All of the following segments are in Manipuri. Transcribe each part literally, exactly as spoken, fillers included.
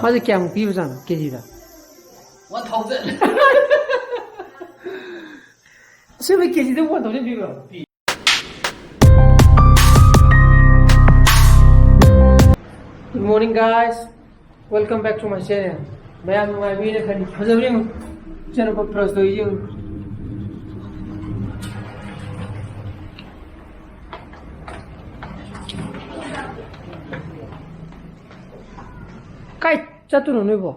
ꯃꯥꯁꯦ ꯀꯌꯥꯃꯨꯛ ꯄꯤꯕꯖꯥꯠꯅꯣ ꯀꯦꯖꯤꯗ? One thousand. ꯑꯁꯦꯡꯕ ꯀꯦꯖꯤꯗ one thousand ꯄꯤꯕ꯭ꯔꯣ? Good morning, guys. Welcome back to my channel. ꯃꯌꯥꯝ ꯅꯨꯡꯉꯥꯏꯕꯤꯔ ꯈꯜꯂꯤ꯫ ꯐꯖꯕ꯭ꯔꯥ ꯌꯦꯡꯉꯨ꯫ ꯏꯆꯥꯅꯨꯄꯥ brush ꯇꯧꯔꯤ ꯌꯦꯡꯉꯨ꯫ ꯀꯥꯏ ꯆꯠꯇꯣꯏꯅꯣ ꯅꯣꯏꯕꯣ?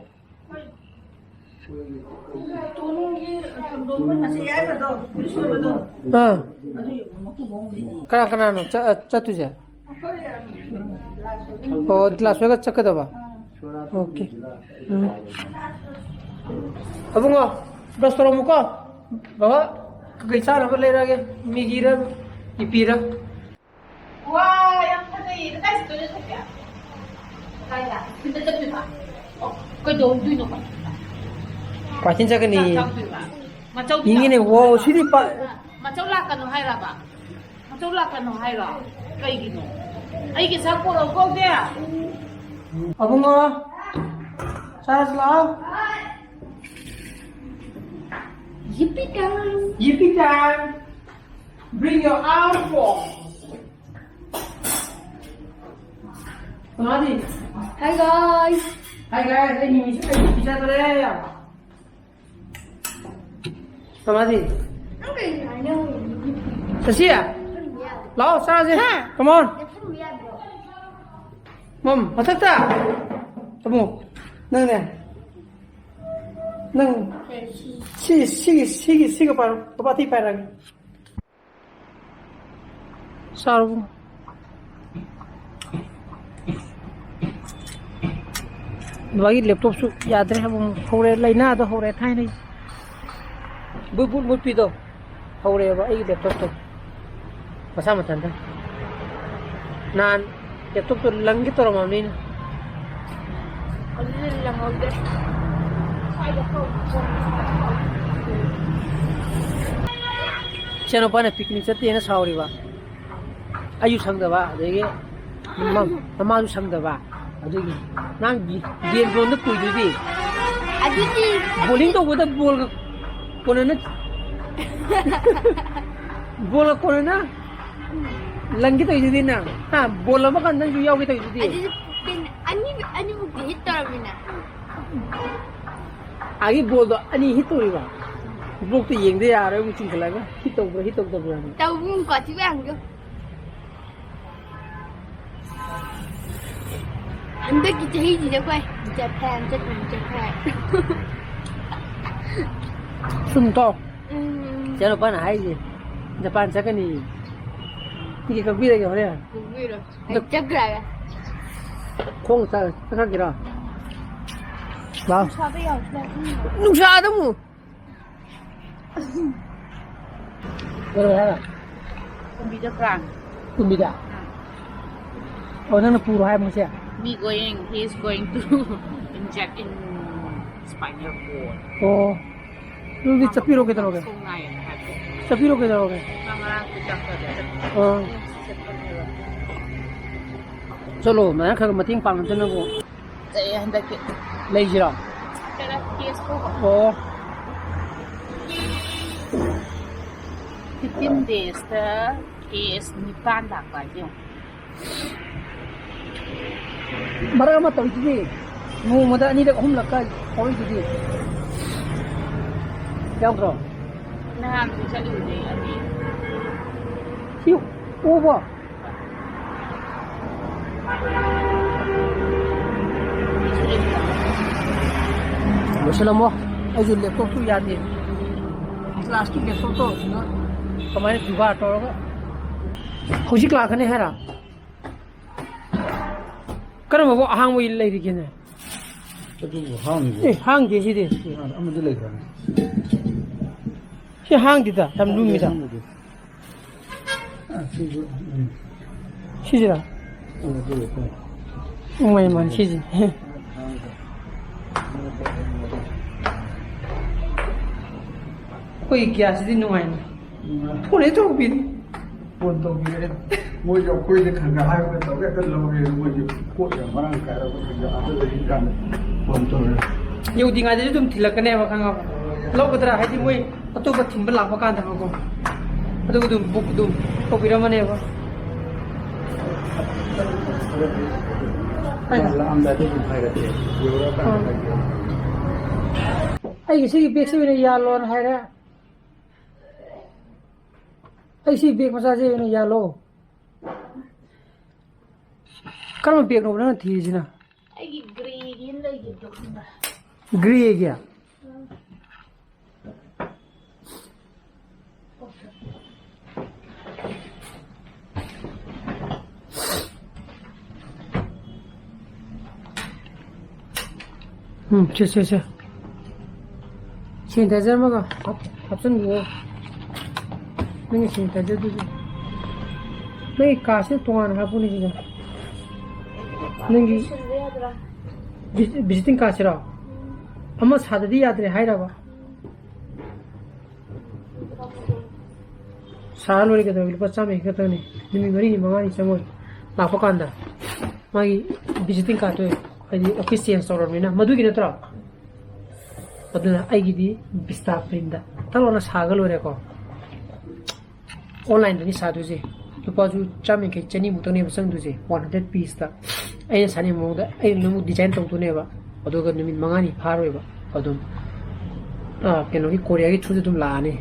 ꯑꯥ꯫ ꯀꯅꯥ ꯀꯅꯥꯅꯣ ꯆꯠ-, ꯑ, ꯆꯠꯇꯣꯏꯁꯦ? ꯑꯣ, ꯂꯥꯁ ꯋꯦꯒꯥꯁ ꯆꯠꯀꯗꯕ? ꯑꯣꯀꯦ꯫ ꯎꯝ꯫ ꯑꯕꯨꯡꯉꯣ, brush ꯇꯧꯔꯝꯃꯨꯀꯣ꯫ ꯕꯕꯥ, ꯀꯩꯀꯩ ꯆꯥꯅꯕ ꯂꯩꯔꯛꯑꯒꯦ? ꯃꯦꯒꯤꯔ, ꯏꯄꯤꯔ? ꯋꯥ, ꯌꯥꯝ ꯐꯖꯩꯌꯦ꯫ ꯀꯗꯥꯏ ꯆꯠꯇꯣꯏꯅꯣ, ꯁꯣꯐꯤꯌꯥ? ꯀꯗꯥꯏꯗ? ꯌꯨꯝꯗ ꯆꯠꯇꯣꯏꯕ? ꯑꯣ, ꯀꯩꯗꯧꯗꯣꯏꯅꯣ? ꯀ꯭ꯋꯥꯊꯤꯟ ꯆꯠꯀꯅꯤ꯫ ꯆꯥꯛ ꯆꯥꯗꯣꯏꯕ? ꯃꯆꯧꯗꯤ ꯌꯦꯡꯉꯤꯅꯦ, ꯂꯥꯛꯑꯣ꯫ ꯋꯥꯎ, ꯁꯤꯗꯤ ꯄꯥ- ꯃꯆꯧ ꯂꯥꯛꯀꯅꯨ ꯍꯥꯏꯔꯕ? ꯃꯆꯧ ꯂꯥꯛꯀꯅꯨ ꯍꯥꯏꯔꯣ? ꯀꯩꯒꯤꯅꯣ? ꯑꯩꯒꯤ ꯆꯥꯛ ꯄꯣꯔꯛꯑꯣ ꯀꯧꯗꯦ? ꯑꯕꯨꯡꯉꯣ, ꯆꯥꯔꯁꯤ ꯂꯥꯛꯑꯣ꯫ Yippee time! Yippee time! Bring your arm forward. ꯀꯅꯥꯗꯤ? Hi guys. Hi guys. ꯑꯩ ꯃꯤꯃꯤꯁꯨ ꯑꯩ ꯄꯤꯖꯗ꯭ꯔꯦ꯫ ꯀꯅꯥꯗꯤ? ꯅꯪ ꯀꯩ ꯍꯥꯏꯅꯣ? ꯁꯁꯤ? ꯂꯥꯛꯑꯣ ꯆꯥꯁꯦ꯫ ꯍꯥ? Come on. ꯃꯝ, ꯃꯊꯛꯇ꯫ ꯇꯥꯃꯣ, ꯅꯪꯅꯦ꯫ ꯅꯪ ꯁꯤ, ꯁꯤꯒꯤ, ꯁꯤꯒꯤ, ꯁꯤꯒ ꯄꯥꯏꯔꯣ꯫ ꯄꯥꯄꯥ ꯑꯇꯩ ꯄꯥꯏꯔꯒꯦ꯫ ꯆꯥꯔꯣ ꯏꯕꯨꯡꯉꯣ꯫ ꯕꯕꯥꯒꯤ laptopꯁꯨ ꯌꯥꯗ꯭ꯔꯦ, ꯑꯃꯨꯛ ꯍꯧꯔꯦ, ꯂꯥꯏꯅꯥꯗꯣ ꯍꯧꯔꯦ ꯊꯥꯏꯅꯒꯤ꯫ ꯕꯨꯠ ꯕꯨꯠ ꯃꯨꯠꯄꯤꯗꯣ ꯍꯧꯔꯦꯕ ꯑꯩꯒꯤ laptopꯇꯣ꯫ ꯃꯁꯥ ꯃꯊꯟꯇ꯫ ꯅꯍꯥꯟ laptopꯇꯣ ꯂꯪꯒꯦ ꯇꯧꯔꯝꯃꯕꯅꯤꯅ꯫ ꯑꯗꯨꯗꯤ ꯂꯪꯍꯧꯗꯦ꯫ ꯏꯆꯥꯅꯨꯄꯥꯅ picnic ꯆꯠꯇꯦꯅ ꯁꯥꯎꯔꯤꯕ꯫ ꯑꯩꯁꯨ ꯁꯪꯗꯕ, ꯑꯗꯒꯤ ꯃ-, ꯃꯃꯥꯁꯨ ꯁꯪꯗꯕ꯫ ꯑꯗꯨꯒꯤ ꯅꯪ ꯒꯦꯝ ꯖꯣꯟꯗ ꯄꯨꯏꯗꯨꯗꯤ꯫ ꯑꯗꯨꯗꯤ ꯕꯣꯂꯤꯡ ꯇꯧꯕꯗ ꯕꯣꯜꯒ ꯀꯣꯟꯅꯅ ꯕꯣꯜꯒ ꯀꯣꯟꯅꯅ ꯂꯪꯒꯦ ꯇꯧꯏꯗꯨꯗꯤ ꯅꯪ꯫ ꯍꯥ? ꯕꯣꯜ ꯑꯃ ꯀꯥꯟꯗ ꯅꯪꯁꯨ ꯌꯥꯎꯒꯦ ꯇꯧꯏꯗꯨꯗꯤ꯫ ꯑꯗꯨꯗꯤ ꯄꯤꯟ ꯑꯅꯤ ꯑꯅꯤꯃꯨꯛꯇꯤ ꯍꯤꯠ ꯇꯧꯔꯝꯃꯤꯅ꯫ ꯑꯥꯒꯤ ꯕꯣꯜꯗꯣ ꯑꯅꯤ ꯍꯤꯠ ꯇꯧꯔꯤꯕ꯫ ꯕ꯭ꯂꯣꯛꯇ ꯌꯦꯡꯗ ꯌꯥꯔꯣꯏ ꯑꯃꯨꯛ ꯆꯤꯡꯈꯠꯂꯒ ꯍꯤꯠ ꯇꯧꯕ꯭ꯔꯥ ꯍꯤꯠ ꯇꯧꯗꯕ꯭ꯔꯥ꯫ ꯇꯧꯕꯨꯡ ꯀꯣ ꯊꯤꯕ ꯌꯥꯝꯒꯣ꯫ ꯍꯟꯗꯛꯀꯤ ꯆꯍꯤꯁꯤꯗ ꯑꯩꯈꯣꯏ ꯖꯄꯥꯟ ꯆꯠꯇꯣꯏꯅꯤ ꯖꯄꯥꯟ꯫ ꯁꯨꯝ ꯇꯧ꯫ ꯎꯝ꯫ ꯏꯆꯥꯅꯨꯄꯥꯅ ꯍꯥꯏꯔꯤꯁꯦ ꯖꯄꯥꯟ ꯆꯠꯀꯅꯤ꯫ ꯇꯤꯀꯦꯠ ꯀꯛꯄꯤꯔꯒꯦ ꯍꯣꯔꯦꯟ꯫ ꯄꯨꯕꯤꯔꯣ꯫ ꯑꯩ ꯆꯠꯈ꯭ꯔꯒꯦ꯫ ꯈꯣꯡ ꯆꯠ- ꯆꯠꯈ꯭ꯔꯒꯦꯔꯣ? ꯂꯥꯎ꯫ ꯅꯨꯡꯁꯥꯗ ꯌꯥꯎꯁꯤꯔ ꯈꯪꯗꯦ꯫ ꯅꯨꯡꯁꯥꯗ ꯑꯃꯨꯛ꯫ ꯀꯩꯗꯧꯔꯦ ꯍꯥꯏꯔꯣ? ꯀꯨꯝꯕꯤꯗ ꯄ꯭ꯔꯥꯟ꯫ ꯀꯨꯝꯕꯤꯗ? ꯑꯣ, ꯅꯪꯅ ꯄꯨꯔꯣ ꯍꯥꯏꯕ ꯃꯁꯦ? Me going, he is going to inject in spinal cord. ꯑꯣ, ꯑꯗꯨꯗꯤ ꯆꯠꯄꯤꯔꯣ ꯀꯩꯗꯧꯔꯒꯦ? ꯈꯣꯡ ꯅꯥꯏꯌꯦꯅ ꯍꯥꯏꯕꯗꯣ꯫ ꯆꯠꯄꯤꯔꯣ ꯀꯩꯗꯧꯔꯒꯦ? ꯃꯥ ꯉꯔꯥꯡ ꯈꯨꯗꯛꯇ ꯑꯥ, ꯆꯠꯄꯅꯦꯕ꯫ ꯆꯠꯂꯣ, ꯃꯌꯥꯝ ꯈꯔ ꯈꯔ ꯃꯇꯦꯡ ꯄꯥꯡꯅꯗꯅꯕꯨ꯫ ꯆꯠꯂꯦ ꯍꯟꯗꯛꯀꯤ꯫ ꯂꯩꯁꯤꯔꯣ? ꯈꯔ ꯇꯦꯁ ꯇꯧꯕ꯫ ꯑꯣ, Fifteen days ꯇ case ꯅꯤꯄꯥꯟ ꯂꯥꯛꯄ ꯍꯥꯏꯁꯦ ꯌꯦꯡꯉꯣ꯫ ꯃꯔꯛ ꯑꯃ ꯇꯧꯔꯤꯗꯨꯗꯤ, ꯅꯣꯡꯃꯗ ꯑꯅꯤꯔꯛ ꯑꯍꯨꯝꯂꯛꯀ ꯇꯧꯔꯤꯗꯨꯗꯤ꯫ ꯌꯥꯎꯗ꯭ꯔꯣ? ꯅꯍꯥꯟꯁꯨ ꯆꯠꯂꯨꯕꯅꯦ ꯑꯅꯤ꯫ ꯁꯤ ꯎꯕ? ꯂꯣꯏꯁꯤꯜꯂꯝꯃꯣ꯫ ꯑꯩꯁꯨ ꯂꯦꯞꯇꯣꯞꯇꯨ ꯌꯥꯗꯦ꯫ ꯀ꯭ꯂꯥꯁꯀꯤ ꯂꯦꯞꯇꯣꯞꯇꯣ ꯀꯃꯥꯏꯅ ꯖꯨꯒꯥꯔ ꯇꯧꯔꯒ ꯍꯧꯖꯤꯛ ꯂꯥꯛꯀꯅꯤ ꯍꯥꯏꯔ? ꯀꯔꯝꯕꯕꯨ ꯑꯍꯥꯡꯕ ꯂꯩꯔꯤꯒꯦꯅꯦ? ꯑꯗꯨꯕꯨ ꯍꯥꯡꯉꯤꯕꯣ? ꯑꯦ, ꯍꯥꯡꯗꯦ ꯁꯤꯗꯤ꯫ ꯑꯃꯗꯤ ꯂꯩꯈ꯭ꯔꯕꯅꯤ꯫ ꯁꯤ ꯍꯥꯡꯗꯦꯗ, ꯌꯥꯝ ꯂꯨꯝꯃꯤꯗ꯫ ꯑꯃꯗꯤ꯫ ꯑ, ꯁꯤꯁꯨ, ꯎꯝ꯫ ꯁꯤꯁꯤꯔꯥ? ꯑꯃꯗꯤ ꯂꯩꯈ꯭ꯔꯦ꯫ ꯃꯥꯅꯤ, ꯃꯥꯅꯤ, ꯁꯤꯁꯤ꯫ ꯑꯩꯈꯣꯏꯒꯤ ꯒ꯭ꯌꯥꯁꯁꯤꯗꯤ ꯅꯨꯡꯉꯥꯏꯅꯦ꯫ ꯐꯣꯟ ꯍꯦꯛ ꯇꯧꯔꯛꯄꯤꯅꯦ꯫ ꯐꯣꯟ ꯇꯧꯕꯤꯔꯛꯑꯦ꯫ ꯃꯣꯏꯁꯨ ꯑꯩꯈꯣꯏꯗ ꯈꯔ ꯈꯔ ꯍꯥꯏꯕꯒ ꯇꯧꯔꯒ ꯍꯦꯛꯇ ꯂꯧꯔꯦ꯫ ꯃꯣꯏꯁꯨ ꯄꯣꯠ ꯌꯥꯝ ꯃꯔꯥꯡ ꯀꯥꯏꯔꯕ ꯈꯪꯗꯦ꯫ ꯑꯥꯗ ꯂꯩꯔꯤ ꯀꯥꯟꯗ ꯐꯣꯟ ꯇꯧꯔꯦ꯫ ꯌꯧꯗ꯭ꯔꯤꯉꯩꯗꯗꯤ ꯑꯗꯨꯝ ꯊꯤꯜꯂꯛꯀꯅꯦꯕ, ꯈꯪꯉꯕ? ꯂꯧꯒꯗ꯭ꯔꯥ ꯍꯥꯏꯗꯤ ꯃꯣꯏ ꯑꯇꯣꯞꯄ ꯊꯤꯟꯕ ꯂꯥꯛꯄ ꯀꯥꯟꯗꯕꯀꯣ, ꯑꯗꯨꯒ ꯑꯗꯨꯝ ꯕꯨꯛ ꯑꯗꯨꯝ ꯇꯧꯕꯤꯔꯝꯃꯅꯦꯕ꯫ ꯂꯥꯛꯑꯝꯗꯥꯏꯗ ꯑꯗꯨꯝ ꯍꯥꯏꯔꯛꯀꯦ꯫ ꯌꯧꯔꯛꯑꯀꯥꯟꯗ ꯑꯥ꯫ ꯍꯥꯏꯔꯛꯀꯦ꯫ ꯑꯩꯒꯤ ꯁꯤꯒꯤ ꯕꯦꯒꯁꯤ ꯑꯣꯏꯅ ꯌꯥꯜꯂꯣꯅ ꯍꯥꯏꯔꯦ꯫ ꯑꯩ ꯁꯤ ꯕꯦꯒ ꯃꯆꯥꯁꯦ ꯑꯣꯏꯅ ꯌꯥꯜꯂꯣ꯫ ꯀꯔꯝꯕ ꯕꯦꯒꯅꯣꯕ ꯅꯪꯅ ꯊꯤꯔꯤꯁꯤꯅ? ꯑꯩꯒꯤ ꯒ꯭ꯔꯦꯒꯤ ꯑꯃ ꯂꯩꯈꯤꯕꯗꯣ ꯈꯪꯕ꯭ꯔꯥ? ꯒ꯭ꯔꯦꯒꯤ? ꯎꯝ, ꯁꯦ, ꯁꯦ, ꯁꯦ꯫ ꯁꯦꯅꯤꯇꯥꯏꯖꯔ ꯑꯃꯒ ꯍꯥꯞ-, ꯍꯥꯞꯆꯤꯟꯕꯤꯌꯣ꯫ ꯅꯪꯒꯤ ꯁꯦꯅꯤꯇꯥꯏꯖꯔꯗꯨꯁꯨ꯫ ꯅꯪꯒꯤ ꯀꯥꯔꯗꯁꯦ ꯇꯣꯉꯥꯟꯅ ꯍꯥꯞꯄꯨꯅꯦ ꯁꯤꯗ꯫ ꯅꯪꯒꯤ ꯁꯤꯟꯕ ꯌꯥꯗ꯭ꯔꯥ? ꯚꯤ-, ꯚꯤꯖꯤꯇꯤꯡ ꯀꯥꯔꯗꯁꯤꯔꯣ? ꯑꯃ ꯁꯥꯗꯗꯤ ꯌꯥꯗ꯭ꯔꯦ ꯍꯥꯏꯔꯕ? ꯁꯥꯔ ꯂꯣꯏꯔꯦ ꯀꯩꯗꯧꯔꯒꯦ? ꯂꯨꯄꯥ ꯆꯥꯝꯃ ꯌꯥꯡꯈꯩ ꯈꯛꯇꯪꯅꯤ꯫ ꯅꯨꯃꯤꯠ ꯃꯔꯤꯅꯤ ꯃꯉꯥꯅꯤ ꯆꯪꯉꯣꯏ꯫ ꯂꯥꯛꯄ ꯀꯥꯟꯗ ꯃꯥꯒꯤ ꯚꯤꯖꯤꯇꯤꯡ ꯀꯥꯔꯗꯇꯣ, ꯍꯥꯏꯗꯤ ꯑꯣꯐꯤꯁ ꯆꯦꯟꯖ ꯇꯧꯔꯕꯅꯤꯅ꯫ ꯃꯗꯨꯒꯤ ꯅꯠꯇ꯭ꯔꯣ? ꯑꯗꯨꯅ ꯑꯩꯒꯤꯗꯤ ꯕꯤꯁꯇꯥ ꯄ꯭ꯔꯤꯟꯗ ꯇꯛ ꯂꯥꯎꯅ ꯁꯥꯔꯒ ꯂꯣꯏꯔꯦꯀꯣ꯫ ꯑꯣꯟꯂꯥꯏꯟꯗꯅꯤ ꯁꯥꯗꯣꯏꯁꯦ꯫ ꯂꯨꯄꯥꯁꯨ ꯆꯥꯝ ꯌꯥꯡꯈꯩ, ꯆꯅꯤꯃꯨꯛꯇꯪꯅꯦꯕ ꯆꯪꯗꯣꯏꯁꯦ, ꯋꯥꯟ ꯍꯟꯗ꯭ꯔꯦꯠ ꯄꯤꯁꯇ꯫ ꯑꯩꯅ ꯁꯥꯅꯤꯡꯕ ꯃꯑꯣꯡꯗ ꯑꯩꯅ ꯑꯗꯨꯝ ꯗꯤꯖꯥꯏꯟ ꯇꯧꯗꯣꯏꯅꯦꯕ꯫ ꯑꯗꯨꯒ ꯅꯨꯃꯤꯠ ꯃꯉꯥꯅꯤ ꯐꯥꯔꯣꯏꯕ꯫ ꯑꯗꯨꯝ, ꯑꯥ, ꯀꯩꯅꯣꯒꯤ, ꯀꯣꯔꯤꯌꯥꯒꯤ ꯊ꯭ꯔꯨꯗ ꯑꯗꯨꯝ ꯂꯥꯛꯑꯅꯤ꯫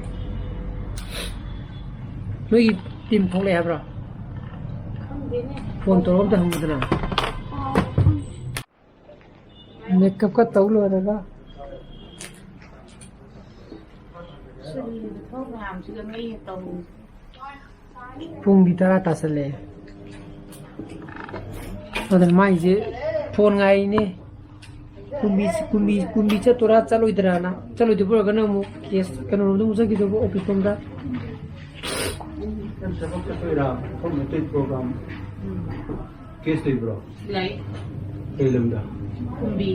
ꯅꯣꯏꯒꯤ ꯇꯤꯝ ꯊꯣꯛꯂꯛꯑꯦ ꯍꯥꯏꯕ꯭ꯔꯣ? ꯈꯪꯗꯦꯅꯦ꯫ ꯐꯣꯟ ꯇꯧꯔꯒ ꯑꯝꯇ ꯍꯪꯉꯨꯗꯅ꯫ ꯑꯥ, ꯈꯪꯗꯦ꯫ ꯃꯦꯀꯞꯀ ꯇꯧ ꯂꯣꯏꯔꯒ꯫ ꯁꯨꯔꯤꯒꯤ ꯊꯕꯛ ꯃꯌꯥꯝꯁꯤꯒ ꯅꯣꯏꯅ ꯇꯧꯔꯤꯁꯦ꯫ ꯄꯨꯡꯗꯤ ꯇꯔꯥ ꯇꯥꯁꯜꯂꯛꯑꯦ꯫ ꯑꯗꯨꯅ ꯃꯥꯏꯁꯦ ꯐꯣꯟ ꯉꯥꯏꯔꯤꯅꯦ꯫ ꯀꯨꯝꯕꯤ, ꯀꯨꯝꯕꯤ, ꯀꯨꯝꯕꯤ ꯆꯠꯇꯣꯏꯔꯥ ꯆꯠꯂꯣꯏꯗ꯭ꯔꯥꯅ꯫ ꯆꯠꯂꯣꯏꯗꯕ ꯑꯣꯏꯔꯒꯅ ꯑꯃꯨꯛ ꯀꯦꯁ ꯀꯩꯅꯣꯔꯣꯝꯗ ꯑꯃꯨꯛ ꯆꯠꯈꯤꯗꯧꯕ, ꯑꯣꯐꯤꯁ ꯔꯣꯝꯗ꯫ ꯅꯪ ꯊꯕꯛ ꯆꯠꯇꯣꯏꯔꯥ? ꯃꯐꯝ ꯑꯇꯩ ꯄ꯭ꯔꯣꯒ꯭ꯔꯥꯝ? ꯀꯦꯁ ꯂꯩꯕ꯭ꯔꯣ? ꯂꯩ꯫ ꯀꯩ ꯂꯝꯗ? ꯀꯨꯝꯕꯤ꯫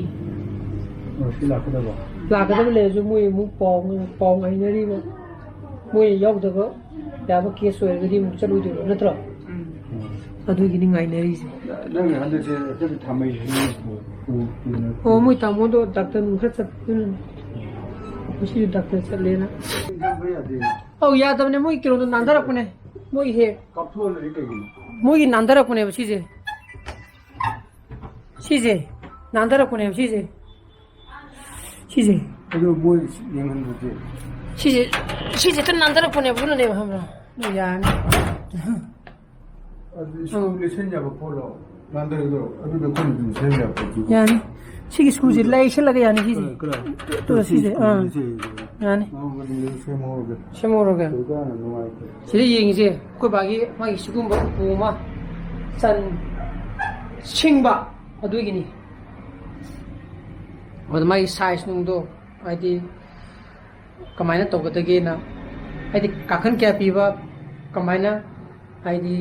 ꯑꯣ, ꯁꯤ ꯂꯥꯛꯀꯗꯕ? ꯂꯥꯛꯀꯗꯕ ꯂꯩꯔꯁꯨ ꯃꯣꯏ ꯑꯃꯨꯛ ꯄꯥꯎ, ꯄꯥꯎ ꯉꯥꯏꯅꯔꯤꯕ꯫ ꯃꯣꯏ ꯌꯥꯎꯗꯕ ꯌꯥꯕ ꯀꯦꯁ ꯑꯣꯏꯔꯒꯗꯤ ꯑꯃꯨꯛ ꯆꯠꯂꯣꯏꯗꯣꯏꯕ ꯅꯠꯇ꯭ꯔꯣ? ꯎꯝ꯫ ꯑꯗꯨꯒꯤꯅꯤ ꯉꯥꯏꯅꯔꯤꯁꯦ꯫ ꯅꯪ ꯍꯟꯗꯛꯁꯦ ꯍꯦꯛꯇ ꯊꯥꯃꯩ ꯍꯦꯛꯇ ꯄꯨ-, ꯄꯨ-, ꯄꯨꯅ ꯑꯣ, ꯃꯣꯏ ꯇꯥꯃꯣꯗꯣ ꯗꯥꯛꯇꯔ ꯅꯨꯡ ꯈꯔ ꯆꯠꯄꯅꯤꯅ ꯉꯁꯤꯁꯨ ꯗꯥꯛꯇꯔ ꯆꯠꯂꯦꯅ꯫ ꯆꯪꯕ ꯌꯥꯗꯦ꯫ ꯑꯧ, ꯌꯥꯗꯕꯅꯦ꯫ ꯃꯣꯏ ꯀꯩꯅꯣꯗꯣ ꯅꯥꯟꯊꯔꯛꯄꯅꯦ꯫ ꯃꯣꯏ ꯍꯦꯛ ꯀꯥꯞꯊꯣꯛꯍꯜꯂꯗꯤ ꯀꯩꯒꯤꯅꯣ? ꯃꯣꯏꯒꯤ ꯅꯥꯟꯊꯔꯛꯄꯅꯦꯕ ꯁꯤꯁꯦ꯫ ꯁꯤꯁꯦ ꯅꯥꯟꯊꯔꯛꯄꯅꯦꯕ ꯁꯤꯁꯦ꯫ ꯁꯤꯁꯦ꯫ ꯑꯗꯨ ꯃꯣꯏ ꯌꯦꯡꯍꯟꯕꯗꯤ? ꯁꯤꯁꯦ, ꯁꯤꯁꯦ ꯍꯦꯛꯇ ꯅꯥꯟꯊꯔꯛꯄꯅꯦꯕ, ꯑꯗꯨꯅꯅꯦꯕ, ꯈꯪꯕ꯭ꯔꯥ? ꯌꯥꯔꯅꯤ꯫ ꯑꯗꯨ ꯁ꯭ꯀꯔꯨ ꯂꯩꯁꯟ ꯌꯥꯕ ꯄꯣꯠꯂꯣ? ꯅꯥꯟꯊꯔꯛꯏꯗꯣ? ꯑꯗꯨꯗ ꯑꯩꯈꯣꯏꯅ ꯑꯗꯨꯝ ꯁꯦꯝ ꯌꯥꯕ ꯄꯣꯠꯇꯨꯕꯨ꯫ ꯌꯥꯅꯤ꯫ ꯁꯤꯒꯤ ꯁ꯭ꯀꯔꯨꯁꯦ ꯂꯩꯁꯜꯂꯒ ꯌꯥꯅꯤ ꯁꯤꯁꯦ꯫ ꯀꯔꯥꯏ, ꯀꯔꯥꯏ? ꯇꯨ, ꯁꯤ ꯁꯤꯁꯦ, ꯑꯥ꯫ ꯁ꯭ꯀꯔꯨꯁꯦ꯫ ꯌꯥꯅꯤ꯫ ꯃꯉꯣꯟꯗ ꯑꯗꯨꯝ ꯁꯦꯝꯍꯧꯔꯒꯦ꯫ ꯁꯦꯝꯍꯧꯔꯒꯦ꯫ ꯁꯤꯗ ꯌꯦꯡꯉꯤꯁꯦ ꯑꯩꯈꯣꯏ ꯕꯥꯒꯤ ꯃꯥꯒꯤ ꯁꯤꯒꯨꯝꯕ ꯎꯄꯨ ꯑꯃ ꯆꯟ ꯁꯤꯡꯕ ꯑꯗꯨꯒꯤꯅꯤ꯫ ꯑꯗꯨ ꯃꯥꯒꯤ ꯁꯥꯏꯖ ꯅꯨꯡꯗꯣ ꯍꯥꯏꯗꯤ ꯀꯃꯥꯏꯅ ꯇꯧꯒꯗꯒꯦꯅ, ꯍꯥꯏꯗꯤ ꯀꯥꯈꯟ ꯀꯌꯥ ꯄꯤꯕ, ꯀꯃꯥꯏꯅ ꯍꯥꯏꯗꯤ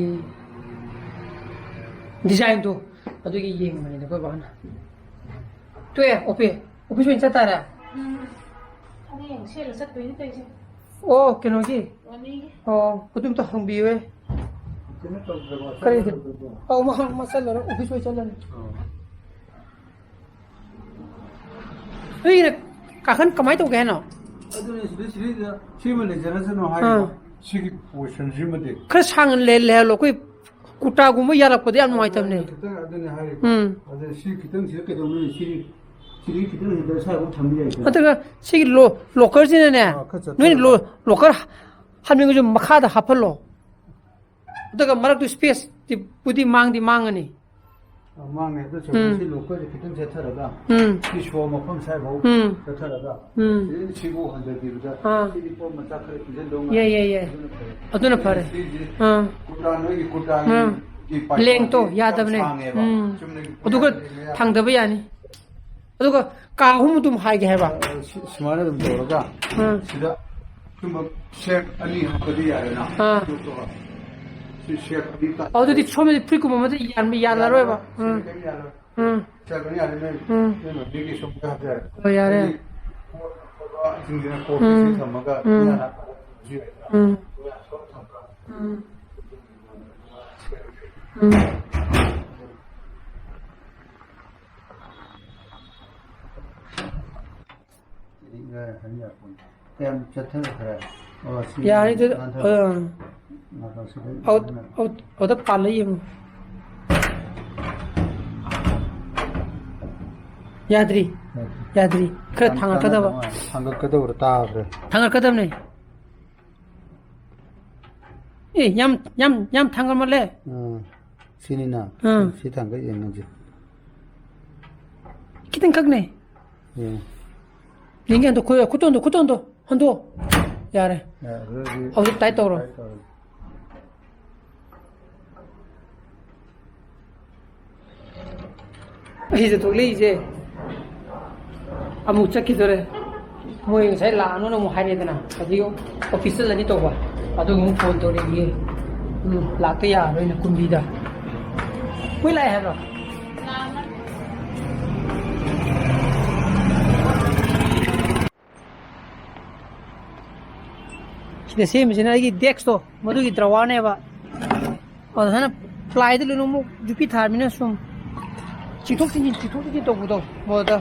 ꯗꯤꯖꯥꯏꯟꯗꯣ ꯑꯗꯨꯒꯤ ꯌꯦꯡꯕꯅꯤꯗ ꯑꯩꯈꯣꯏ ꯕꯥꯅ꯫ ꯇꯣꯛꯑꯦ, ꯑꯣꯐꯤꯁ, ꯑꯣꯐꯤꯁ ꯑꯣꯏꯅ ꯆꯠꯇꯥꯔꯦ꯫ ꯎꯝ꯫ ꯍꯌꯦꯡ ꯁꯦꯠꯂ ꯆꯠꯇꯣꯏꯅꯤ ꯇꯧꯔꯤꯁꯦ꯫ ꯑꯣ, ꯀꯩꯅꯣꯒꯤ? ꯋꯥꯅꯤꯒꯤ꯫ ꯑꯣ, ꯑꯗꯨꯝꯇ ꯍꯪꯕꯤꯌꯨꯍꯦ꯫ ꯀꯩꯅꯣ ꯇꯧꯗ꯭ꯔꯕꯣ? ꯀꯔꯤꯒꯤ? ꯆꯠꯂꯔꯣꯏꯗ꯭ꯔꯕꯣ? ꯑꯧ, ꯃꯥ, ꯃꯥ ꯆꯠꯂꯔꯣꯏ, ꯑꯣꯐꯤꯁ ꯑꯣꯏ ꯆꯠꯂꯅꯤ꯫ ꯑꯣ꯫ ꯅꯣꯏꯒꯤꯅ ꯀꯥꯈꯟ ꯀꯃꯥꯏꯅ ꯇꯧꯒꯦ ꯍꯥꯏꯅꯣ? ꯑꯗꯨꯅꯤ, ꯁꯤꯗ, ꯁꯤꯗꯩꯗ ꯁꯤꯃ ꯂꯩꯖꯔꯁꯅꯨ ꯍꯥꯏꯔꯤꯕ꯫ ꯑꯥ꯫ ꯁꯤꯒꯤ ꯄꯣꯔꯁꯟꯁꯤꯃꯗꯤ꯫ ꯈꯔ ꯁꯥꯡꯅ ꯂꯩ-, ꯂꯩꯍꯜꯂꯣ꯫ ꯑꯩꯈꯣꯏ ꯀꯨꯔꯇꯥꯒꯨꯝꯕ ꯌꯥꯜꯂꯛꯄꯗ ꯌꯥꯝ ꯅꯨꯡꯉꯥꯏꯇꯕꯅꯦ꯫ ꯑꯗꯨꯅ ꯈꯤꯇꯪ, ꯑꯗꯨꯅ ꯍꯥꯏꯔꯤꯕ꯫ ꯎꯝ꯫ ꯑꯗꯨꯅ ꯁꯤ ꯈꯤꯇꯪ ꯁꯤꯗ ꯀꯩꯗꯧꯅꯤ? ꯁꯤ, ꯁꯤꯗꯤ ꯈꯤꯇꯪ ꯁꯤꯗ ꯁ꯭ꯋꯥꯏꯐꯥꯎ ꯊꯝꯕ ꯌꯥꯏꯗꯅ꯫ ꯑꯗꯨꯒ ꯁꯤꯒꯤ ꯂꯣ-, ꯂꯣꯀꯔꯁꯤꯅꯅꯦ, ꯑꯥ, ꯈꯔ ꯆꯠꯊꯔꯒ꯫ ꯅꯣꯏꯅ ꯂꯣ-, ꯂꯣꯀꯔ ꯍꯥꯞꯅꯤꯡꯉꯁꯨ ꯃꯈꯥꯗ ꯍꯥꯞꯍꯜꯂꯣ꯫ ꯑꯗꯨꯒ ꯃꯔꯛꯇꯨ ꯁ꯭ꯄꯦꯁꯇꯤ ꯄꯨꯗꯤ ꯃꯥꯡꯗꯤ ꯃꯥꯡꯉꯅꯤ꯫ ꯑ, ꯃꯥꯡꯉꯦ꯫ ꯑꯗꯨ ꯎꯝ꯫ ꯁꯤ ꯂꯣꯀꯔꯁꯦ ꯈꯤꯇꯪ ꯆꯠꯊꯔꯒ, ꯎꯝ꯫ ꯁꯤ ꯁꯣ ꯃꯐꯝ ꯁ꯭ꯋꯥꯏꯐꯥꯎ ꯎꯝ꯫ ꯆꯠꯊꯔꯒ, ꯎꯝ꯫ ꯁꯤꯗꯩ ꯁꯤꯐꯥꯎ ꯍꯟꯊꯕꯤꯕꯗ, ꯑꯥ꯫ ꯁꯤꯗꯤ ꯄꯣꯠ ꯃꯆꯥ ꯈꯔ ꯄꯤꯖꯗꯧ ꯉꯥꯏ꯫ ꯌꯥꯏ, ꯌꯥꯏ, ꯌꯥꯏ꯫ ꯑꯗꯨꯅ ꯐꯔꯦ꯫ ꯑꯗꯨꯅ ꯐꯔꯦ꯫ ꯁꯤꯁꯦ ꯑꯥ꯫ ꯀꯨꯔꯇꯥ, ꯅꯣꯏꯒꯤ ꯀꯨꯔꯇꯥꯒꯤ ꯑꯥ꯫ ꯒꯤ ꯄꯥꯏꯊꯣꯟꯁꯦ ꯂꯦꯡꯇꯣ ꯌꯥꯝ ꯌꯥꯗꯕꯅꯦ꯫ ꯁꯥꯡꯉꯦꯕ꯫ ꯎꯝ꯫ ꯆꯨꯝꯅꯒꯤ ꯑꯗꯨꯒ ꯀꯨꯔꯇꯥꯒꯤ ꯃꯌꯥ ꯊꯥꯡꯗꯕ ꯌꯥꯅꯤ꯫ ꯑꯗꯨꯒ ꯀꯥ ꯑꯍꯨꯝ ꯑꯗꯨꯝ ꯍꯥꯏꯒꯦ ꯍꯥꯏꯕ꯫ ꯑ, ꯁꯤ-, ꯁꯨꯃꯥꯏꯅ ꯑꯗꯨꯝ ꯇꯧꯔꯒ, ꯎꯝ꯫ ꯁꯤꯗ ꯁꯨꯝꯕ ꯁꯦꯞ ꯑꯅꯤ ꯍꯥꯞꯄꯗꯤ ꯌꯥꯔꯦꯅ꯫ ꯑꯥ꯫ ꯑꯗꯨꯒ ꯁꯤ ꯁꯦꯞ ꯑꯅꯤ ꯇꯥ-, ꯑꯣ, ꯑꯗꯨꯗꯤ ꯁꯣꯝꯗꯗꯤ ꯐꯨꯔꯤꯠꯀꯨꯝꯕ ꯑꯃꯗ ꯌꯥꯟꯕ ꯌꯥꯜꯂꯔꯣꯏꯕ꯫ ꯁꯤꯗꯤ ꯎꯝ꯫ ꯀꯔꯤꯝ ꯌꯥꯜꯂꯔꯣꯏ꯫ ꯎꯝ꯫ ꯁꯦꯞ ꯑꯅꯤ ꯌꯥꯜꯂꯦ ꯅꯣꯏ꯫ ꯎꯝ꯫ ꯅꯣꯏ ꯃꯃꯤꯒꯤ ꯁꯣꯝꯗ ꯍꯥꯞꯆꯔꯦ꯫ ꯍꯣꯏ, ꯌꯥꯔꯦ꯫ ꯑꯗꯒꯤ ꯁꯤꯡꯁꯤꯅ ꯀꯣꯠ ꯎꯝ꯫ ꯄꯤꯁꯁꯦ ꯊꯝꯃꯒ ꯎꯝ꯫ ꯌꯥꯜꯂꯒ ꯍꯥꯞꯄꯁꯨ ꯌꯥꯏꯗꯅ꯫ ꯎꯝ꯫ ꯑꯗꯨꯒ ꯁꯣꯝ ꯊꯝꯕ꯫ ꯎꯝ꯫ ꯎꯝ꯫ ꯀꯌꯥꯝ ꯆꯠꯊꯈ꯭ꯔꯦ? ꯑꯣ, ꯁꯤ ꯌꯥꯔꯦ, ꯑꯗꯨ, ꯅꯥꯟꯊꯔꯣ꯫ ꯑꯥ꯫ ꯅꯥꯟꯊꯔꯣ, ꯁꯤꯗ ꯑꯧ-, ꯅꯥꯟꯊꯔꯣ꯫ ꯑꯧ-, ꯑꯧꯗ ꯄꯥꯜꯂ ꯌꯦꯡꯉꯨ꯫ ꯌꯥꯗ꯭ꯔꯤ꯫ ꯌꯥꯗ꯭ꯔꯤ꯫ ꯌꯥꯗ꯭ꯔꯤ꯫ ꯈꯔ ꯇꯥꯟ-, ꯊꯥꯡꯒꯠꯀꯗꯕ꯫ ꯇꯥꯟꯅꯗꯕ ꯃꯥꯜꯂꯦ꯫ ꯊꯥꯡꯒꯠꯀꯗꯧꯔ ꯇꯥꯈ꯭ꯔꯦ꯫ ꯊꯥꯡꯒꯠꯀꯗꯕꯅꯦ꯫ ꯑꯦ, ꯌꯥꯝ, ꯌꯥꯝ, ꯌꯥꯝ ꯊꯥꯡꯒꯠꯃꯜꯂꯦ꯫ ꯑꯥ, ꯁꯤꯅꯤꯅ꯫ ꯑꯥ꯫ ꯁꯤ ꯊꯥꯡꯒꯠ ꯌꯦꯡꯉꯁꯤ꯫ ꯈꯤꯇꯪꯈꯛꯅꯦ꯫ ꯌꯦꯡꯉꯣ꯫ ꯌꯦꯡꯒꯦ, ꯍꯟꯗꯣꯛ, ꯈꯨꯠ-, ꯈꯨꯠꯇꯣꯟꯗꯣ, ꯈꯨꯠꯇꯣꯟꯗꯣ, ꯍꯟꯗꯣꯛ꯫ ꯌꯥꯔꯦ꯫ ꯌꯥꯔꯦ, ꯑꯗꯨꯗꯤ ꯍꯧꯖꯤꯛ ꯇꯥꯏꯠ ꯇꯧꯔꯣ꯫ ꯇꯥꯏꯠ ꯇꯧꯔꯣ꯫ ꯑꯩꯁꯦ ꯊꯣꯛꯂꯛꯏꯁꯦ ꯑꯃꯨꯛ ꯆꯠꯈꯤꯗꯣꯔꯦ꯫ ꯃꯣꯏ ꯉꯁꯥꯏ ꯂꯥꯛꯑꯅꯨꯅ ꯑꯃꯨꯛ ꯍꯥꯏꯔꯦꯗꯅ, ꯑꯗꯨꯒꯤ ꯑꯣꯐꯤꯁ ꯆꯠꯂꯅꯤ ꯇꯧꯕ, ꯑꯗꯨꯒ ꯑꯃꯨꯛ ꯐꯣꯟ ꯇꯧꯔꯛꯑꯦ꯫ ꯎꯝ, ꯂꯥꯛꯇ ꯌꯥꯔꯔꯣꯏꯅ ꯀꯨꯝꯕꯤꯗ꯫ ꯃꯣꯏ ꯂꯥꯛꯑꯦ ꯍꯥꯏꯕ꯭ꯔꯣ? ꯁꯤꯗ ꯁꯦꯝꯃꯤꯁꯤꯅ ꯑꯩꯒꯤ ꯗꯦꯛꯁꯇꯣ, ꯃꯗꯨꯒꯤ ꯗ꯭ꯔꯋꯥꯔꯅꯦꯕ꯫ ꯑꯗꯣ ꯁꯨꯃꯥꯏꯅ ꯄ꯭ꯂꯥꯏꯗ ꯂꯣꯏꯅꯃꯛ ꯌꯨꯄꯤ ꯊꯥꯔꯃꯤꯅ ꯁꯨꯝ ꯆꯤꯡꯊꯣꯛ ꯆꯤꯡꯁꯤꯟ, ꯆꯤꯡꯊꯣꯛ ꯆꯤꯡꯁꯤꯟ ꯇꯧꯕꯗꯣ, ꯃꯣꯏꯗ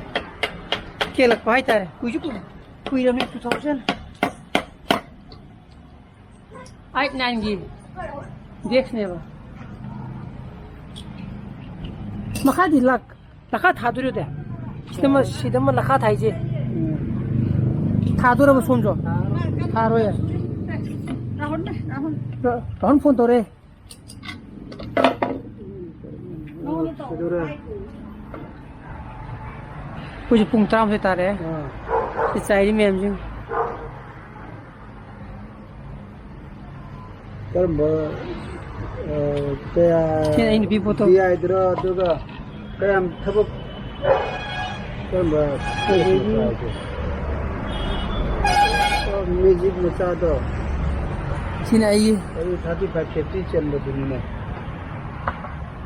ꯀꯦꯜꯂꯛꯄ ꯍꯥꯏꯇꯥꯔꯦ꯫ ꯀꯨꯏꯁꯨ ꯀꯨꯏ-, ꯀꯨꯏꯔꯕꯅꯤ, two thousand eight nineꯒꯤ ꯗꯦꯛꯁꯅꯦꯕ꯫ ꯃꯈꯥꯗꯤ ꯂꯥꯛ ꯂꯈꯥ ꯊꯥꯗꯣꯏꯔꯣ ꯗꯦ? ꯁꯤꯗꯃ, ꯁꯤꯗꯃ ꯂꯈꯥ ꯊꯥꯏꯁꯦ꯫ ꯊꯥꯗꯣꯔꯕ ꯁꯣꯝꯁꯨ? ꯊꯥꯔꯣꯏ꯫ ꯔꯥꯍꯨꯜꯅꯦ, ꯔꯥꯍꯨꯜ꯫ ꯔꯥ-, ꯔꯥꯍꯨꯜ ꯐꯣꯟ ꯇꯧꯔꯦ꯫ ꯀꯩꯗꯧꯔꯦ? ꯑꯩꯈꯣꯏꯁꯨ ꯄꯨꯡ ꯇꯔꯥꯃꯥꯊꯣꯏ ꯇꯥꯔꯦ꯫ ꯑꯥ꯫ ꯁꯤ ꯆꯥꯏꯔꯤ ꯃꯌꯥꯝꯁꯤꯡ꯫ ꯀꯔꯝꯕ, ꯑ, ꯀꯌꯥ ꯁꯤꯅ ꯑꯩ ꯅꯨꯄꯤ ꯐꯣꯇꯣ꯫ ꯗꯤ ꯑꯥꯏꯗ꯭ꯔꯣ, ꯑꯗꯨꯒ ꯀꯌꯥꯝ ꯊꯕꯛ, ꯀꯔꯝꯕ ꯃꯦꯖꯤꯛ ꯃꯆꯥ ꯍꯥꯏꯁꯦ? ꯑꯣ, ꯃꯦꯖꯤꯛ ꯃꯆꯥꯗꯣ꯫ ꯁꯤꯅ ꯑꯩꯒꯤ꯫ ꯑꯗꯨ thirty five fifty ꯆꯟꯕꯗꯨꯅꯤꯅꯦ꯫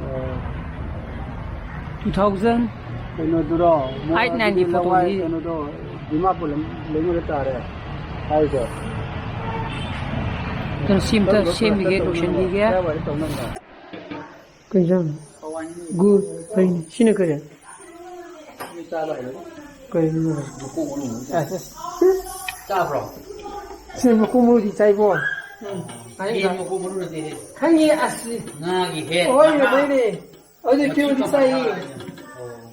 ꯑ, two thousand꯫ ꯀꯩꯅꯣꯗꯨꯔꯣ? Eight nineꯒꯤ ꯃꯣꯏ ꯐꯣꯇꯣꯗꯤ꯫ ꯂꯋꯥꯏ ꯀꯩꯅꯣꯗꯣ, ꯗꯤꯃꯥꯄꯨꯔ ꯂꯩ-, ꯂꯩꯉꯣꯏꯗ ꯇꯥꯔꯦ ꯍꯥꯏꯗꯣ꯫ ꯑꯗꯨꯅ ꯁꯤ ꯑꯝꯇ ꯀꯔꯝꯕ ꯁꯦꯝꯕꯤꯒꯦ, ꯀꯂꯔꯗ ꯇꯧꯅꯕꯅꯣ? ꯂꯣꯏꯁꯤꯟꯕꯤꯒꯦ꯫ ꯀꯗꯥꯏꯋꯥꯏꯗ ꯇꯧꯅꯕꯅꯣ? ꯀꯩ ꯏꯟꯖꯥꯡꯅꯣ? ꯍꯋꯥꯏꯅꯤ꯫ ꯒꯨꯗ꯫ ꯐꯩꯅꯦ꯫ ꯁꯤꯅ ꯀꯔꯤ? ꯁꯤ ꯆꯥꯕ ꯍꯩꯔꯣꯏ꯫ ꯀꯩꯅꯣ? ꯃꯀꯣꯛ ꯃꯔꯨ ꯑꯃ ꯆꯥꯏ꯫ ꯑꯁ, ꯑꯁ꯫ ꯆꯥꯕ꯭ꯔꯣ? ꯁꯤ ꯃꯀꯣꯛ ꯃꯔꯨꯗꯤ ꯆꯥꯏꯕꯣ꯫ ꯎꯝ꯫ ꯌꯦꯟ ꯃꯀꯣꯛ ꯃꯔꯨ ꯅꯠꯇꯦꯍꯦ꯫ ꯈꯪꯉꯦ, ꯑꯁ꯫ ꯉꯥꯒꯤ ꯍꯦ꯫ ꯍꯣꯏꯅꯦ, ꯉꯥ꯫ ꯍꯣꯏꯅꯦ꯫ ꯑꯗꯨ ꯃꯊꯤ ꯊꯤꯑꯣꯔꯤ ꯆꯥꯏꯌꯦ꯫ ꯑꯣ꯫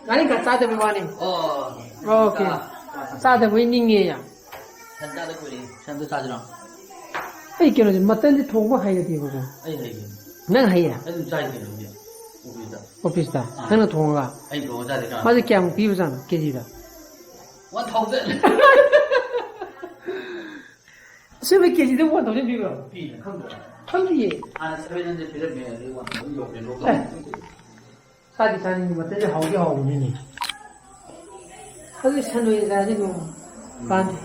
ꯉꯥꯔꯤꯡꯈꯥ ꯆꯥꯗꯕꯩ ꯋꯥꯅꯤ꯫ ꯑꯣ꯫ ꯑꯣꯀꯦ꯫ ꯆꯥ-, ꯆꯥ-, ꯆꯥꯗꯕꯩ ꯅꯤꯡꯉꯦ ꯌꯥꯝ꯫ ꯁꯟ ꯆꯥꯗ ꯀꯨꯏꯔꯦ꯫ ꯁꯟꯗꯣ ꯆꯥꯁꯤꯔꯣ? ꯑꯩ ꯀꯩꯅꯣꯁꯦ, ꯃꯇꯟꯁꯦ ꯊꯣꯡꯕ ꯍꯩꯅꯗꯦꯕꯀꯣ꯫ ꯑꯩ ꯍꯩꯌꯦ꯫ ꯅꯪ ꯍꯩꯌꯦ? ꯑꯩ ꯑꯗꯨꯝ ꯆꯥꯏ ꯀꯩꯅꯣ ꯍꯧꯖꯤꯛ ꯑꯣꯐꯤꯁꯇ꯫ ꯑꯣꯐꯤꯁꯇ? ꯑꯥ꯫ ꯅꯪꯅ ꯊꯣꯡꯉꯒ? ꯑꯩ ꯊꯣꯡꯉ ꯆꯥꯗꯦ ꯀꯅꯥ? ꯃꯥꯁꯦ ꯀꯌꯥꯃꯨꯛ ꯄꯤꯕꯖꯥꯠꯅꯣ ꯀꯦꯖꯤꯗ? One thousand꯫ ꯑꯁꯦꯡꯕꯩ ꯀꯦꯖꯤꯗ one thousand ꯄꯤꯕ꯭ꯔꯣ? ꯄꯤ, ꯅꯪ ꯈꯪꯗ꯭ꯔꯣ? ꯈꯪꯗꯤꯌꯦ꯫ ꯍꯥꯟꯅ seven hundred ꯄꯤꯔꯝꯃꯦ, ꯑꯗꯩ one thousand ꯌꯧꯔꯦ, ꯂꯣꯛꯇꯥꯎꯟ ꯑꯦ꯫ ꯃꯇꯨꯡꯗ꯫ ꯆꯥꯗꯤ ꯆꯥꯅꯤꯡꯉꯤ, ꯃꯇꯟꯁꯦ ꯍꯥꯎꯗꯤ ꯍꯥꯎꯕꯅꯤꯅꯦ꯫ ꯑꯗꯨ ꯁꯟ ꯑꯣꯏꯅ ꯆꯥꯁꯤ ꯅꯣꯡꯃ꯫ ꯎꯝ꯫ ꯀꯥꯟꯗꯦ꯫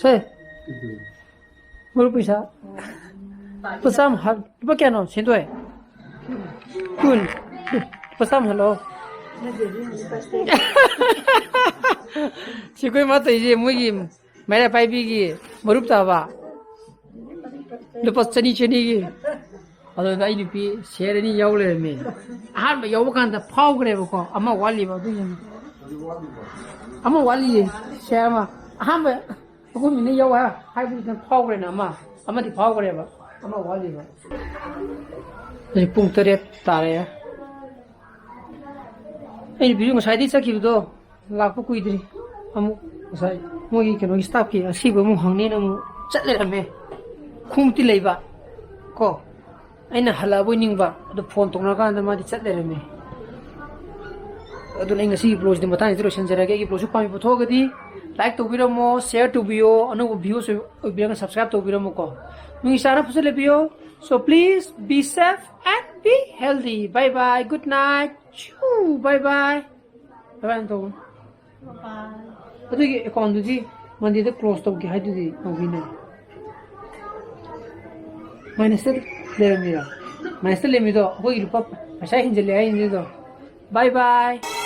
ꯁꯦ꯫ ꯎꯝ꯫ ꯃꯔꯨꯞ ꯄꯩꯁꯥ꯫ ꯂꯨꯄꯥ ꯆꯥꯝꯃ ꯍꯥꯞ-, ꯂꯨꯄꯥ ꯀꯌꯥꯅꯣ, ꯁꯦꯟꯗꯣꯏ? ꯀꯨꯟ꯫ ꯂꯨꯄꯥ ꯆꯥꯝꯃ ꯍꯜꯂꯣ꯫ ꯁꯤ ꯑꯩꯈꯣꯏ ꯃꯥ ꯇꯧꯔꯤꯁꯦ ꯃꯣꯏꯒꯤ ꯃꯩꯔꯥ ꯄꯥꯏꯕꯤꯒꯤ ꯃꯔꯨꯞ ꯇꯥꯕ꯫ ꯂꯨꯄꯥ ꯆꯅꯤ ꯆꯅꯤꯒꯤ꯫ ꯑꯗꯨꯗ ꯑꯩ ꯅꯨꯄꯤ share ꯑꯅꯤ ꯌꯥꯎ ꯂꯩꯔꯝꯃꯦ꯫ ꯑꯍꯥꯟꯕ ꯌꯥꯎꯕ ꯀꯥꯟꯗ ꯐꯥꯎꯈ꯭ꯔꯦꯕꯀꯣ, ꯑꯃ ꯋꯥꯠꯂꯤꯕ ꯑꯗꯨꯒꯤꯅꯤ꯫ ꯑꯃ ꯋꯥꯠꯂꯤꯌꯦ, share ꯑꯃ꯫ ꯑꯍꯥꯟꯕ ꯑꯩꯈꯣꯏ ꯃꯤꯅ ꯌꯥꯎ ꯍꯥꯏ-, ꯍꯥꯏꯕꯗꯨꯗ ꯐꯥꯎꯈ꯭ꯔꯦꯅ ꯑꯃ, ꯑꯃꯗꯤ ꯐꯥꯎꯈ꯭ꯔꯦꯕ, ꯑꯃ ꯋꯥꯠꯂꯤꯕ꯫ ꯍꯧꯖꯤꯛ ꯄꯨꯡ ꯇꯔꯦꯠ ꯇꯥꯔꯦ꯫ ꯑꯩ ꯅꯨꯄꯤꯁꯨ ꯉꯁꯥꯏꯗꯩ ꯆꯠꯈꯤꯕꯗꯣ ꯂꯥꯛꯄ ꯀꯨꯏꯗ꯭ꯔꯤ꯫ ꯑꯃꯨꯛ ꯉꯁꯥꯏ ꯃꯣꯏꯒꯤ ꯀꯩꯅꯣꯒꯤ staffꯀꯤ ꯑꯁꯤꯕ ꯑꯃꯨꯛ ꯍꯪꯅꯦꯅ ꯑꯃꯨꯛ ꯆꯠ ꯂꯩꯔꯝꯃꯦ꯫ ꯈꯣꯡꯎꯞꯇꯤ ꯂꯩꯕ ꯀꯣ, ꯑꯩꯅ ꯍꯜꯂꯛꯑꯕꯣꯏ ꯅꯤꯡꯕ, ꯑꯗꯣ phone ꯇꯧꯅꯔꯀꯥꯟꯗ ꯃꯥꯗꯤ ꯆꯠ ꯂꯩꯔꯝꯃꯦ꯫ ꯑꯗꯨꯅ ꯑꯩ ꯉꯁꯤꯒꯤ vlogꯁꯤꯗꯤ ꯃꯇꯥꯡꯁꯤꯗ ꯂꯣꯏꯁꯤꯟꯖꯔꯒꯦ꯫ ꯑꯩꯒꯤ vlogꯁꯤ ꯄꯥꯝꯕꯤꯕ ꯊꯣꯛꯑꯒꯗꯤ like ꯇꯧꯕꯤꯔꯝꯃꯣ, share ꯇꯧꯕꯤꯌꯣ, ꯑꯅꯧꯕ viewers ꯑꯣꯏꯕꯤꯔꯒꯅ subscribe ꯇꯧꯕꯤꯔꯝꯃꯨꯀꯣ꯫ ꯅꯨꯡꯒꯤ ꯆꯥꯅ ꯐꯖꯅ ꯂꯩꯕꯤꯌꯣ꯫ So please be safe and be healthy. Bye bye. Good night. Choo. Bye bye. Bye bye ꯇꯧ꯫ Bye bye. ꯑꯗꯨꯒꯤ accountꯗꯨꯗꯤ Mondayꯗ close ꯇꯧꯒꯦ ꯍꯥꯏꯗꯨꯗꯤ ꯇꯧꯕꯤꯅꯦ꯫ Minusꯇ ꯂꯩꯔꯝꯃꯤꯔꯣ? Minusꯇ ꯂꯩꯔꯝꯃꯤꯗꯣ ꯑꯩꯈꯣꯏꯒꯤ ꯂꯨꯄꯥ ꯄꯩꯁꯥ ꯍꯦꯟꯖꯜꯂꯦ ꯍꯥꯏꯅꯤꯗꯣ꯫ Bye bye.